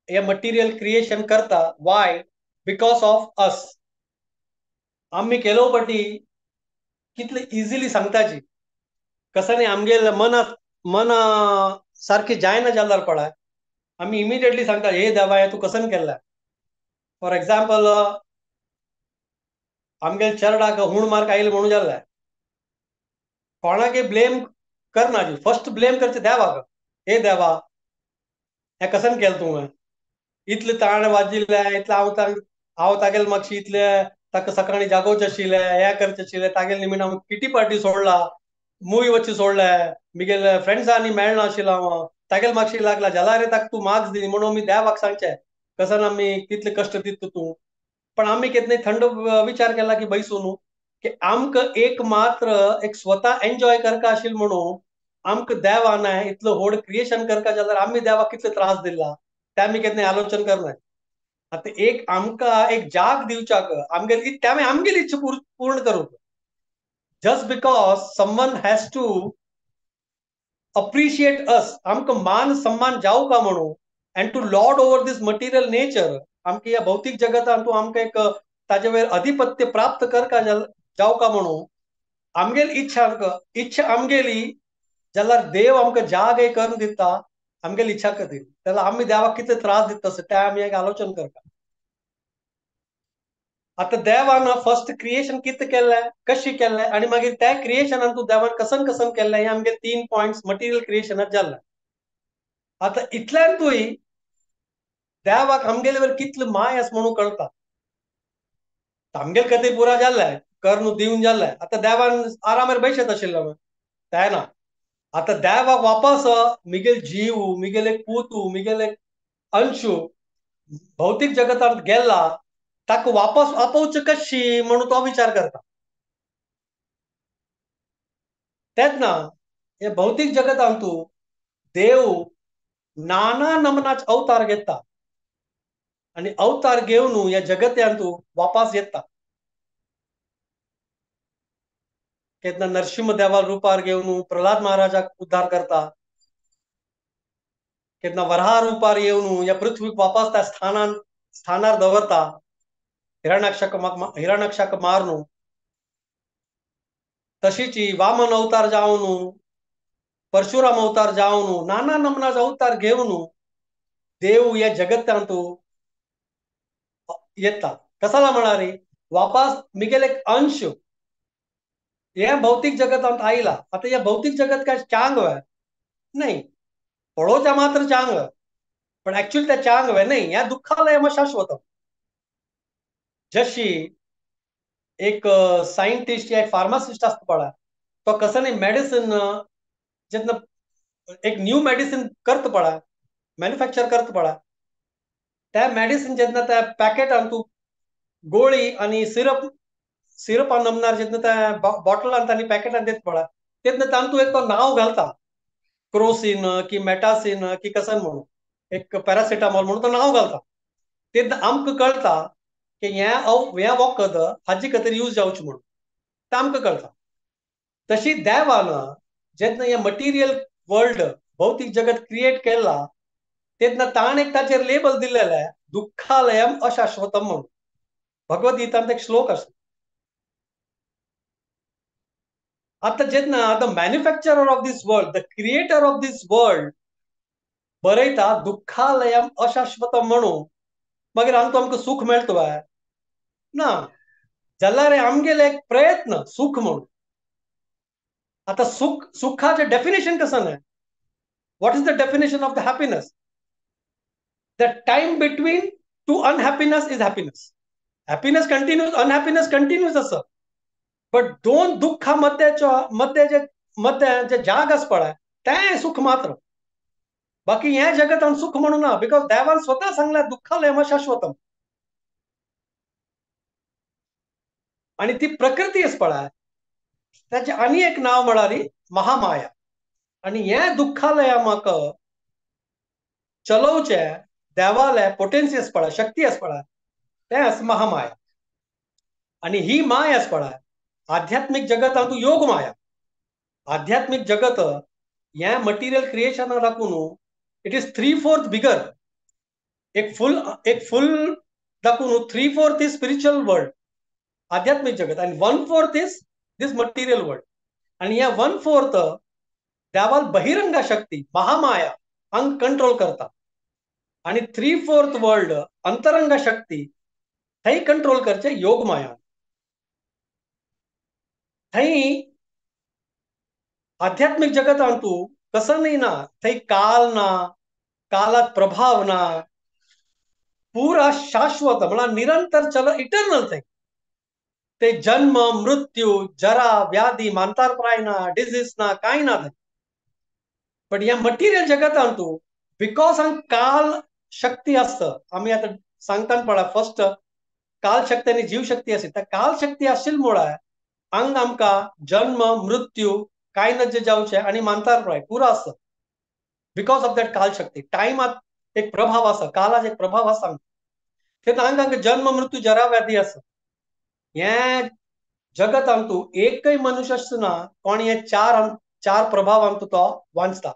हे मटेरियल क्रिएशन करता. वाय? Because of us. आमी केलो पटी कितले इजिली सांगताची कसं न्ही आमगेले मनात मना सारखे जायना जाल्यार पळय आमी इमिडिएटली सांगता हे देवा हे तूं कसन केल्लें. फॉर एग्जाम्पल आमगेले चेरडाक हूण मार्क आयले म्हणून जाल्लें, कोणाक ब्लेम करना, फर्स्ट ब्लेम करचें देवाक. हे देवा हें कसन केलें तुवें, इतलें ताण वाजिल्लें, इतलें हांव तागेले मातशें इतलें ताका सकाळीं जागोवचें आशिल्लें, हें करचें आशिल्लें, तागेले निमित्त हांव किटी पार्टी सोडला, मुवी वचची सोडलें, मिगेले फ्रेंड्सांनी मेळना आशिल्लो हांव, तागेले मातशें लागला जाल्यार रे ताका तूं मार्क्स दी म्हणून आमी देवाक सांगचें कसन आमी कितले कश्ट दिता तूं. पण आमी केन्ना थंड विचार केला की बैसून न्हू की आमकां एक मात्र एक स्वता एन्जॉय करका आशिल्लें म्हणून आमकां देवान इतलो व्हड क्रिएशन करका जाल्यार आमी देवाक कितले त्रास दिला ते आमी केन्ना आलोचन करना. आतां एक आमकां एक जाग दिवच्याक आमगेली ते आमगेली इच्छा पूर्ण करूंक, just because someone has to appreciate us, आमकां मान सन्मान जावका म्हणून and to lord over this material nature, आमकां ह्या भौतीक जगतांत आमकां एक ताजे वयर अधिपत्य प्राप्त करका जावका म्हणून आमगेली इच्छा इच्छा आमगेली जाल्यार देव आमकां जाग एक करून दिता आमगेली इच्छा खातीर. जाल्यार आमी देवाक कितले त्रास दिता आसता ते आमी एक आलोचन करता. आतां देवान फर्स्ट क्रिएशन कितें केल्लें कशें केल्लें आनी मागीर त्या क्रिएशनान तूं देवान कसन कसन केल्लें हें आमगे 3 पॉयंट्स मटेरियल क्रिएशनात जाल्लें. आतां इतल्यान तूं देवाक आमगेले वयर कितली माय आसा म्हणून कळटा. आमगेले खातीर पुरा जाल्लें करून दिवन जाल्लें. आतां देवान आरामार बैशेत आशिल्लें तें ना. आतां देवाक वापस मिगेल जीव मिगेले पूतू मिगेले अंशू भौतीक जगतांत गेला ताका वापस आपोवचें कशी म्हणून तो विचार करता. तेन्ना हे भौतीक जगतांत देव नाना नमनाच अवतार घेता आनी अवतार घेवन ह्या जगत्यांत वापस येता. केन्ना नरसिंह देवा रुपार घेवन प्रल्हाद महाराजाक उद्धार करता, केन्ना वराह रुपार येवन ह्या पृथ्वीक वापस त्या स्थानार दवरता हिरण्याक्षाक मारून. तशीच वामन अवतार जावन परशुराम अवतार जावन नाना नमनाच अवतार घेवन देव ह्या जगत्यांत येता. कसाला म्हणारी वापस मिगेल एक अंश हे भौतीक जगतांत आयला. आतां हे भौतीक जगत काय चांग वे नाही, पळोवच्या मात्र चांग, पण ऍक्च्युअली त्या चांग वे नाही, ह्या दुःखालय शाश्वत. जशी एक सायंटिस्ट या एक फार्मासिस्ट आसता पळय तो कसं न्ही मेडिसिन जेन्ना एक न्यू मेडिसिन करता पळय मॅन्युफॅक्चर करता पळय त्या मेडिसिन जेन्ना त्या पॅकेटान तूं गोळी आनी सिरपान नमनार जेन्ना त्या बॉटलान आनी पॅकेटान दिता पळय तेन्ना तातूंत एक तो नांव घालता क्रोसिन की मेटासिन की कसन म्हणून. एक पॅरासिटामॉल म्हणून तो नांव घालता. तेन्ना आमकां कळटा की हें वखद हाजे खातीर यूज जावचें म्हणून, तें आमकां कळटा. तशी देवान जेन्ना हें मटिरियल वर्ल्ड भौतीक जगत क्रिएट केला तेन्ना ताणें एक ताचेर लेबल दिलेलें दुःखालयम अशाश्वतम म्हणून. भगवद्गीतांत एक श्लोक आसा. आतां जेन्ना the manufacturer of this world, the creator of this world बरयता दुःखालयम अशाश्वतम म्हणून, मागीर आमकां आमकां सूख मेळटा ना जाल्यार आमगेले एक प्रयत्न सूख म्हणून. आतां सुख, सुखाचें डेफिनेशन कसं न्हय? What is the definition of the happiness? The time between two unhappiness is happiness. Happiness continues, unhappiness continues आसा, बट दोन दुःखा मध्याच्या मध्ये मध्ये जे जाग आसा पळय तें सुख मात्र. बाकी ह्या जगतान सुख म्हणून ना, because देवान स्वता सांगला दुःखालयम अशाश्वतम. आणि ती प्रकृती आसा पळय ताचें आनी एक नांव म्हळ्यार महामाया. आनी हें दुःखालयमाक चलोवचें देवालें पोटेन्सी आसा पळय, शक्ती आसा पळय, तें आसा महामाया. आनी ही माया आसा पळय आध्यात्मीक जगतांत योग माया. आध्यात्मीक जगत हें मटिरियल क्रिएशना राखून it is 3/4 बिगर. एक फुल दाखून 3/4 is spiritual world आध्यात्मीक जगत आनी 1/4 is this material world. आनी ह्या 1/4 देवाल बहिरंगा शक्ती महामाया हांग कंट्रोल करता आनी 3/4 वर्ल्ड अंतरंगा शक्ती थंय कंट्रोल करचे योग माया. थंय आध्यात्मिक जगतांत तूं कसं न्ही ना, थंय काल ना, कालाक प्रभाव ना, पुरा शाश्वत म्हळ्यार निरंतर चल इटर्नल थंय. ते जन्म मृत्यू जरा व्याधी मांतारप्राय ना, डिजीज ना, कांय ना थंय. बट ह्या मटिरियल जगतांत तूं because हांग काल शक्ती आसता, आमी आतां सांगता पळय फर्स्ट काल शक्ती आनी जीव शक्ती आसता, त्या काल शक्ती आशिल्ले मुळे हांग आमकां जन्म मृत्यू कांय नज्जे जावचें आनी मांतारप्राय पुरो आसता because of that काल शक्ती. टायमात एक प्रभाव आसा, कालाक एक प्रभाव आसा. तेन्ना हांगा आमकां जन्म मृत्यू जरा व्याधी आसा. हें जगतांत तूं एकय मनुष्य आसना कोण हे चार प्रभावांत तो वांचता.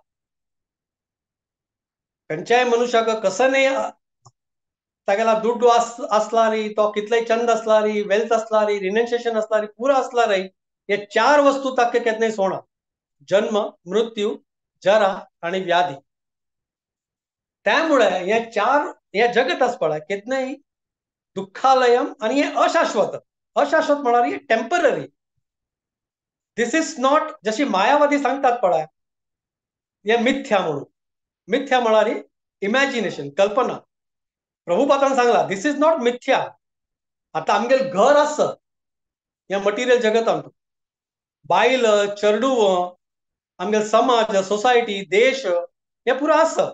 खंयच्याय मनुष्याक कसं न्ही तागेला दुड्डू आसला री, तो कितलेय चंद आसला री, वेल्थ आसला री, रिनन्सिएशन आसला री, पुरो आसला री, हे चार वस्तू ताका केन्नाय सोडना, जन्म मृत्यू जरा आनी व्याधी. त्यामुळे हे चार हे जगत आसा पळय केन्नाय दुःखालयम आनी हे अशाश्वत. अशाश्वत म्हळ्यार हे टेम्पररी. This is not जशी मायावादी सांगतात पळय हे मिथ्या म्हणून. मिथ्या म्हळ्यार इमॅजिनेशन, कल्पना. प्रभुपादान सांगला this is not मिथ्या. आतां आमगेलें घर आसा ह्या मटिरियल जगतांत, बायल चेडूं, आमगेलो समाज, सोसायटी, देश, हे पुरो आसा.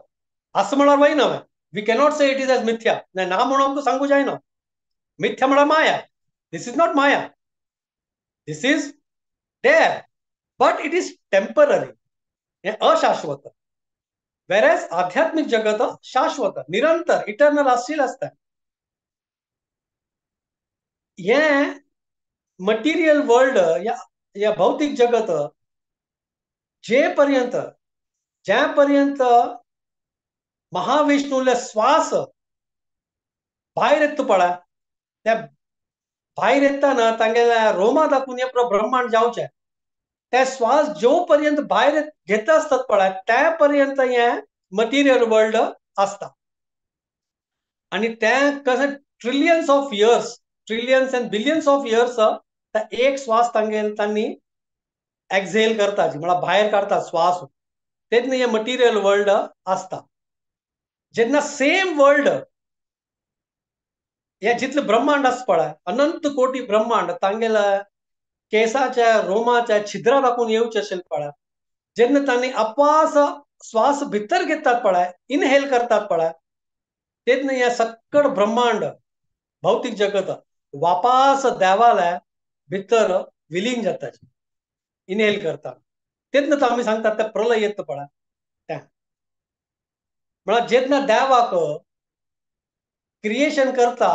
आसा म्हळ्यार वय ना, we cannot say it is as मिथ्या. ना म्हणून आमकां सांगू जायना. मिथ्या म्हळ्यार माया. This is not Maya, this is there, but it is temporary. हें अशाश्वत. वेरेज आध्यात्मिक जगत शाश्वत, निरंतर, इटर्नल आशिल्लें आसता. हें मटिरियल वर्ल्ड या भौतिक जगत जे पर्यंत ज्या पर्यंत महाविष्णूले श्वास भायर येता पळय, त्या भायर येतना तांगेल्या रोमा दाखून हे ब्रह्मांड जावचें, ते श्वास जो पर्यंत भायर घेता आसतात पळय त्या पर्यंत हे मटिरियल वर्ल्ड आसता. आनी तें कशें trillions of years, trillions and billions of years एक श्वास तांगेल तांणी एक्झेल करता, म्हळ्यार भायर काडटा श्वास, तेन्ना हें मटिरियल वर्ल्ड आसता. जेन्ना सेम वर्ल्ड हे जितलें ब्रह्मांड आसा पळय अनंत कोटी ब्रह्मांड तांगेल्या केसाच्या रोमाच्या छिद्रा दाखोवन येवचें आशिल्लें पळय, जेन्ना तांणी आपास श्वास भितर घेतात पळय, इनहेल करतात पळय, तेन्ना हें सक्कड ब्रह्मांड भौतिक जगत वापास देवाल्या भितर विलीन जाता, इनहेल करता. तेन्ना तो आमी सांगतात ते प्रलय येता पळय. त्या म्हळ्यार जेन्ना देवाक क्रिएशन करता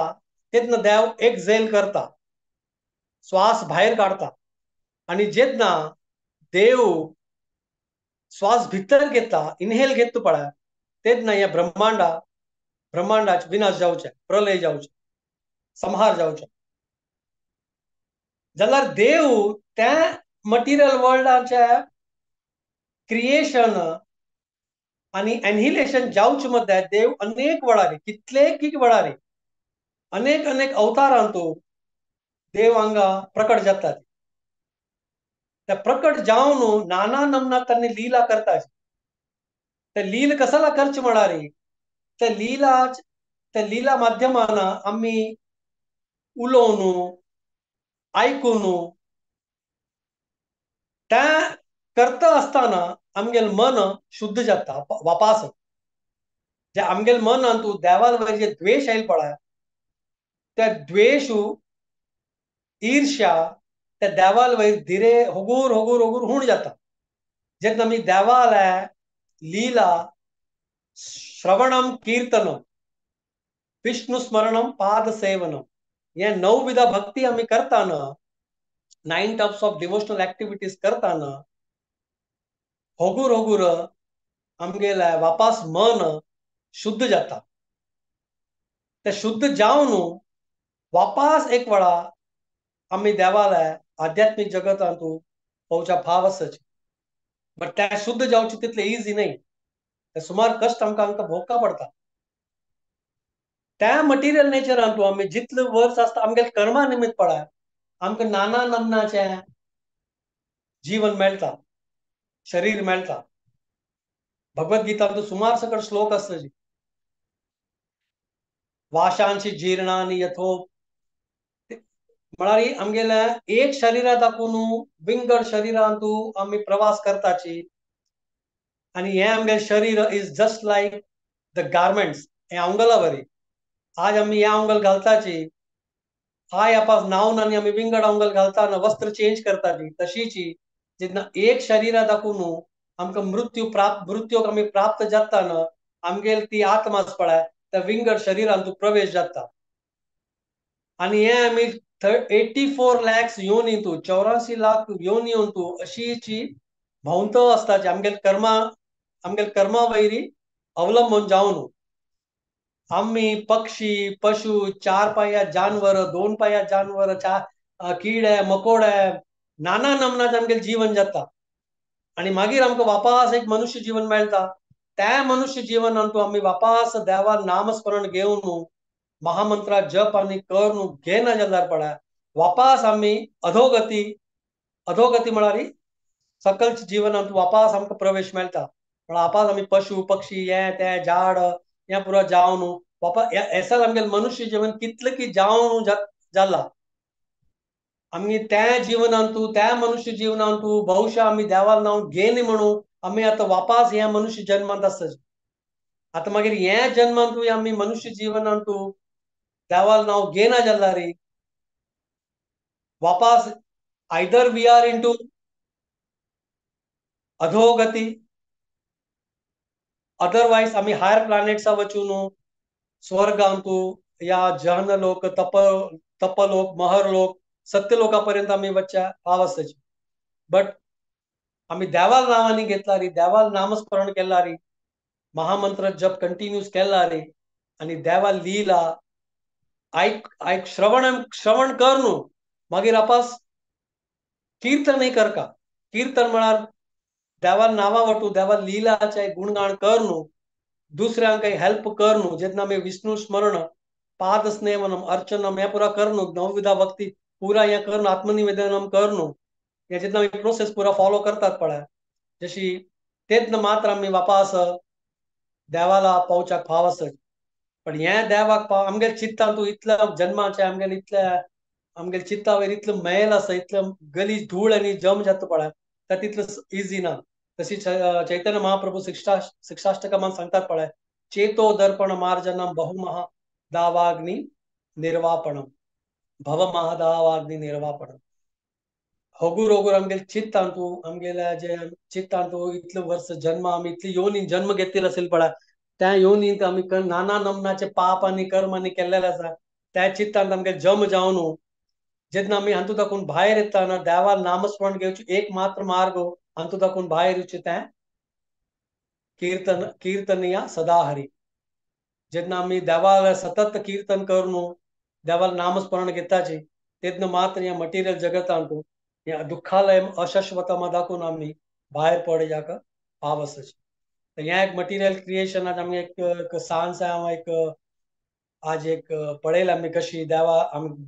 तेन्ना देव एक्झेल करता, श्वास भायर काडता. आनी जेन्ना देव श्वास भितर घेता, इनहेल घेता पळय, तेन्ना ह्या ब्रह्मांडाच विनाश जावचे, प्रलय जावचे, संहार जावचे. जाल्यार देव त्या मटिरियल वर्ल्डाच्या क्रिएशन आनी एनहिलेशन जावचे मदें देव अनेक वेळारी, कितले की वेळारी, अनेक अनेक अवतारांतू देव हांगा प्रकट जातात. त्या प्रकट जावन नाना नमना तांणी लीला करतात. ते लील कसाला करचे म्हळ्यार त्या लीला माध्यमान आमी उलोवन आयकून त्या करता आसतना आमगेल मन शुद्ध जाता वापास. जे आमगेल मनान तूं देवा वयर जे द्वेश आयल पळय, त्या द्वेशू ईर्ष्या त्या देवाल वयर धीरे होगूर होगूर होगूर हूण जाता. जेन्ना आमी देवाल्या लीला श्रवणम कीर्तनम विष्णु स्मरणम पाद सेवनम हे नवविधा भक्ती आमी करताना, 9 टायप्स ऑफ डिवोशनल एक्टिविटीज करताना होगूर होगूर आमगेले वापास मन शुद्ध जाता. ते शुद्ध जावन वापास एक वेळा आमी देवाल्या आध्यात्मीक जगतांतू पोवच्या भाव आसचे. बट त्या शुद्ध जावचे तितले इजी न्हय, ते सुमार कश्ट आमकां आमकां भोगका पडटा. त्या मटिरियल नेचरांतू आमी जितले वर्स आसता आमगेले कर्मा निमित्त पळय आमकां नाना नमनाचें जीवन मेळटा, शरीर मेळटा. भगवद्गीतांत सुमार सकट श्लोक आसता जी वाशांशी जीर्णानी यथो, म्हळ्यार आमगेल्या एक शरीरा दाखोवन विंगड शरीरांतू आमी प्रवास करताची. आनी हें आमगेलें शरीर is just like the garments, हें आंगला वरी. आज आमी हें आंगल घालताची, I आपास न्हावन आनी आमी विंगड आंगल घालताना वस्त्र चेंज करताची. तशीची जेन्ना एक शरीरा दाखोवन आमकां मृत्यू प्राप्त, मृत्यूक आमी प्राप्त जाताना आमगेल ती आत्मा पळय त्या विंगड शरीरांतू प्रवेश जाता. आनी हें आमी 84 लॅक्स योनींतू, 84 लाख योनींतू अशीची भोंवतो आसताची आमगेल कर्मा, आमगेल कर्मा वयरी अवलंबून जावन आमी पक्षी पशु, 4 पाया जानवर, 2 पाया जानवर, 4 किडे मकोडे, नाना नमनाचे आमगेल जीवन जाता. आनी मागीर आमकां वापास एक मनुष्य जीवन मेळटा. त्या मनुष्य जीवनांतू आमी वापास देवा नामस्मरण घेवन महामंत्रा जप आनी करून घेना जाल्यार पळय वापास आमी अधोगती, अधोगती म्हळ्यार सकल जीवनांत वापास आमकां प्रवेश मेळटा. म्हळ्यार वापास आमी पशु पक्षी हें तें झाड हें पुरो जावन वापास एसाल आमगेलें मनुष्य जीवन कितलें की जावन जाला. आमी त्या जीवनांतू, त्या मनुष्य जीवनांतू बहुशा आमी देवाक नांव घेन म्हणून आमी आतां वापास ह्या मनुष्य जन्मांत आसता. आतां मागीर ह्या जन्मांतूय आमी मनुष्य जीवनांतू देवाक नांव घेना जाल्यार वापास आयदर we are into अधोगती, अदरवायज आमी हायर प्लॅनेट्सा वचून स्वर्गांतू या जहनलोक, तपलोक, महरलोक, सत्यलोका पर्यंत आमी वच्च्या पाव आसताची. बट आमी देवाल नांवांनी घेतला रे, देवाल नामस्मरण केला रे, महामंत्र जप कंटिन्यूस केला रे आनी देवाल लीला आयक आयक श्रवण श्रवण कर न्हू मागीर आपास कीर्तनय करका. कीर्तन म्हळ्यार देवा नांवा वटू, देवा लीलाचे गुणगान कर न्हू, दुसऱ्यांक हेल्प कर न्हू. जेन्ना आमी विष्णु स्मरण, पाद स्नेहनम, अर्चनम हें पुरा कर न्हू, नवविधा भक्ती पुरा हें कर न्हू, आत्मनिवेदनम कर न्हू, हें जेन्ना आमी प्रोसेस पुरा फॉलो करतात पळय जशी तेन्ना मात्र आमी वापास देवाला पावच्याक फाव आसत. पण हें देवाक पाव आमगेले चित्तांतू इतल्या जन्माचें आमगेले इतल्या आमगेले चित्ता वयर इतलो मैल आसा, इतलो गलीज धूळ आनी जम जाता पळय, तर तितलो इजी ना. तशी चैतन्य महाप्रभू शिक्षाष्टकमान सांगतात पळय, चेतो दर्पण मार्जनम बहुमहा दावाग्नि निर्वापणम, भव महादावाग्नि निर्वापणम. होगूर होगूर आमगेले चित्तांतू, आमगेल्या जे चित्तांतू इतले वर्स जन्म आमी इतली योनी जन्म घेतलेलो असेल पळय, त्या योनींत आमी नाना नमनाचे पाप आनी कर्म आनी केल्लेले आसा त्या चित्तांत आमगे जम जावन जेन्ना आमी हातूंत दाखून भायर येतना देवा नामस्मरण घेवचे एक मात्र मार्ग हातूंत दाखून भायर येवचें तें कीर्तन, कीर्तनिया सदा हरी। जेन्ना आमी देवाला सतत कीर्तन करून देवाला नामस्मरण घेताची तेन्ना मात्र ह्या मटेरियल जगतांत ह्या दुःखालय अशाश्वतमा दाखोवन आमी भायर पडयाक पाव आसाची। तर ह्या एक मटेरियल क्रिएशन आज आमी एक सांस एक आज एक पळयला आमी कशी देवा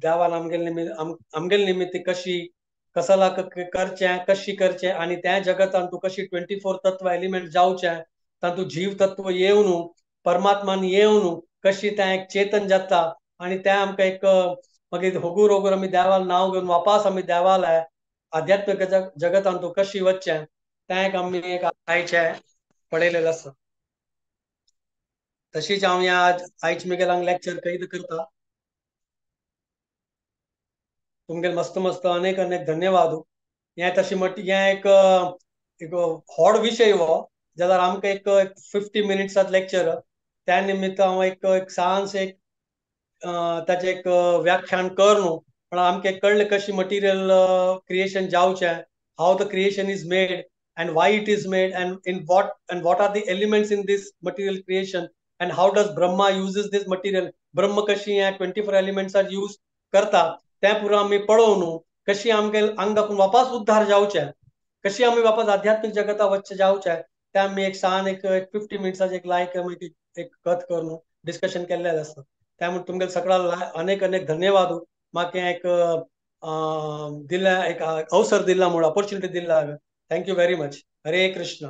देवान आमगेले निमित्त आमगेले निमित्त कशी कसला करचें कशी करचें आनी त्या जगतांत तूं कशी 24 तत्व एलिमेंट जावचें तातूंत जीव तत्व येवन परमात्मान येवन कशी तें एक चेतन जाता आनी तें आमकां एक मागीर होगूर होगूर आमी देवाल नांव घेवन वापस आमी देवाल आध्यात्मिक जगतांत कशी वचचें तें एक आमी एक आयचें पळयलेलें आसा। तशीच हांव ह्या आज आयज मिगेल हांगा लेक्चर कैद करता। तुमगेल मस्त मस्त अनेक अनेक धन्यवाद। हें तशी म्हट हें एक एक व्हड विशय हो जाल्यार आमकां एक 50 मिनिट्सांत लेक्चर त्या निमित्त हांव एक एक सांस एक ताचें एक व्याख्यान कर न्हू पण आमकां कळ्ळें कशी मटिरियल क्रिएशन जावचें, how the creation is made and why it is made and in what and what are the elements in this material creation and how does Brahma uses this material. ब्रह्म कशी हें 24 एलिमेंट्सार use करता तें पुरो आमी पळोवन न्हू कशी आमगे आंग दाखोवन वापस उद्धार जावचें, कशी आमी वापस आध्यात्मीक जगता वचचें जावचें तें आमी एक सान एक 50 मिनट्साचें एक लायक एक कथ करून डिस्कशन केल्लें आसता। त्यामुळे तुमगेले सगळ्या अनेक अनेक धन्यवाद। म्हाका एक दिला एक अवसर दिला म्हणून अपॉर्च्युनिटी दिला। Thank you very much. Hare Krishna.